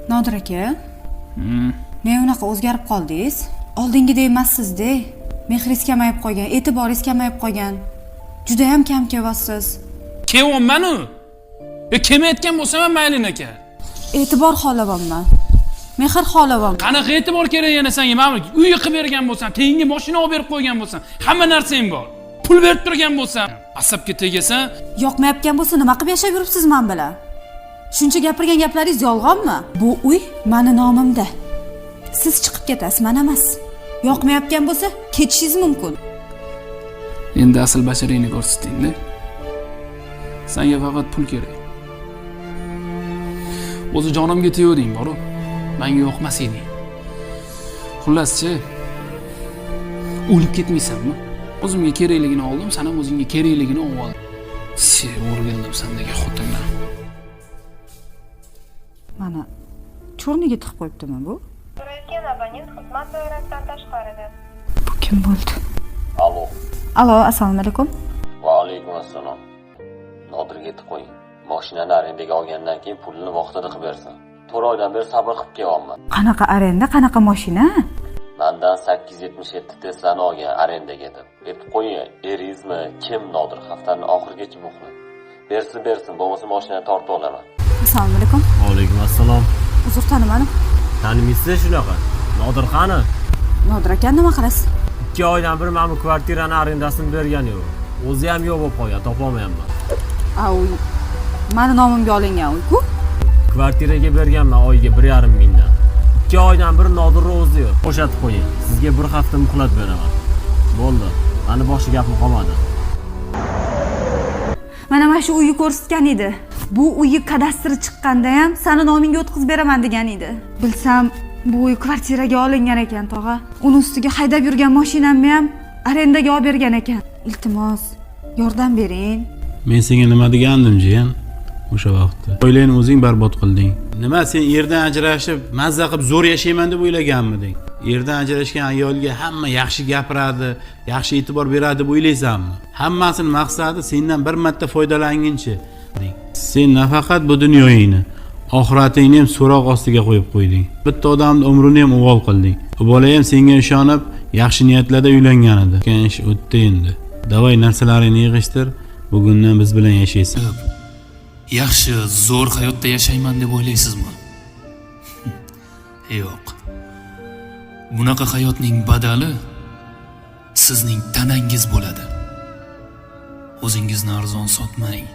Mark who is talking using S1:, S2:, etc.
S1: Nodir aka, ne unaqa o'zgarib qoldingiz? Oldingidek emassiz-da. Mehringiz kamayib qolgan, e'tiboringiz kamayib qolgan. Judayam kam kelyapsiz.
S2: Kelyapmanu. E, kelmayotgan bo'lsam ham mayli aka.
S1: E'tibor xohlayapman, mehr xohlayapman.
S2: Qanaqa e'tibor kerak yana senga? Mana uy qilib bergan bo'lsam, tengga mashina olib berib qo'ygan bo'lsam, hamma narsang bor. Pul berib turgan bo'lsam, asabga tegasan.
S1: Yoqmayotgan bo'lsa, nima qilib yashab yuribsiz man bilan? Shuncha gapirgan gaplaringiz yolg'onmi? Bu uy mani nomimda. Siz chiqib ketasiz, man emas. Yoqmayotgan bo'lsa, ketishingiz mumkin.
S2: Endi asl basharingni ko'rsatding-da. Senga faqat pul kerak. O'zi jonimga teguvding, boru. Menga yoqmas eding. Xullaschi, o'lib ketmaysanmi? O'zimga kerakligini oldim, san ham o'zingga kerakligini ol. Se, o'rgandim sendagi xotindan.
S1: Mana чёрный ga tiqib qo'yibdimi bu?
S3: So'rayotgan abonent xizmat doirasidan tashqarida.
S1: Bu kim bo'ldi?
S4: Alo.
S1: Alo, assalomu alaykum.
S4: Va alaykum assalom. Nodirga aytib qo'ying. Mashinani arendaga olgandan keyin pulini vaqtida qilib bersin. 4 oydan beri sabr qilib kelyapman.
S1: Qanaqa arenda, qanaqa mashina?
S4: Mandan 877 Teslani olgan arendaga deb. Aytib qo'ying, eringizmi, kim Nodir, haftani oxirigacha muhlat. Bersin, bersin, bo'lmasa mashinani tortib olaman.
S1: Assalomu alaykum.
S5: Alaykum assalom.
S1: Uzr, tanimadim.
S5: Tanimaysiz shunaqa. Nodir qani?
S1: Nodir aka, nima qilasiz?
S5: 2 oydan beri mana bu kvartirani arendasini bergani yo'q. O'zi ham yo'q bo'lib qolgan, topolmayapman.
S1: A, uy mani nomimga olingan uy-ku.
S5: Kvartiraga berganman oyiga 1,5 mingdan. 2 oydan beri Nodirni o'zi yo'q. Bo'shatib qo'ying. Sizga bir hafta muhlat beraman. Bo'ldi. Mani boshqa gapim qolmadi.
S1: Mana shu uyni ko'rsatgan edi. Bu uyi kadastri chiqqanda ham sani nomingga o'tkazib beraman degan edi. Bilsam, bu uy kvartiraga olingan ekan, tog'a. Uni ustiga haydab yurgan mashinamni ham arendaga olib bergan ekan. Iltimos, yordam bering.
S6: Men senga nima degandim, jiyan, o'sha vaqtda? Oilangni o'zing barbod qilding. Nima, sen erdan ajrashib, mazza qilib zo'r yashayman deb o'ylaganmiding? Erdan ajrashgan ayolga hamma yaxshi gapiradi, yaxshi e'tibor beradi deb o'ylaysanmi? Hammasini maqsadi sendan bir marta foydalanginchi. Sen nafaqat bu dunyoyingni, oxiratingni ham so'roq ostiga qo'yib qo'yding. Bitta odamni umrini ham uvol qilding. U bola ham senga ishonib, yaxshi niyatlarda uylangan edi. O'tgan ish o'tdi endi. Давай, narsalaringni yig'ishtir, bugundan biz bilan yashaysan.
S2: Yaxshi, zo'r hayotda yashayman deb o'ylaysizmi? Yo'q. Bunaqa hayotning badali sizning tanangiz bo'ladi. O'zingizni arzon sotmang.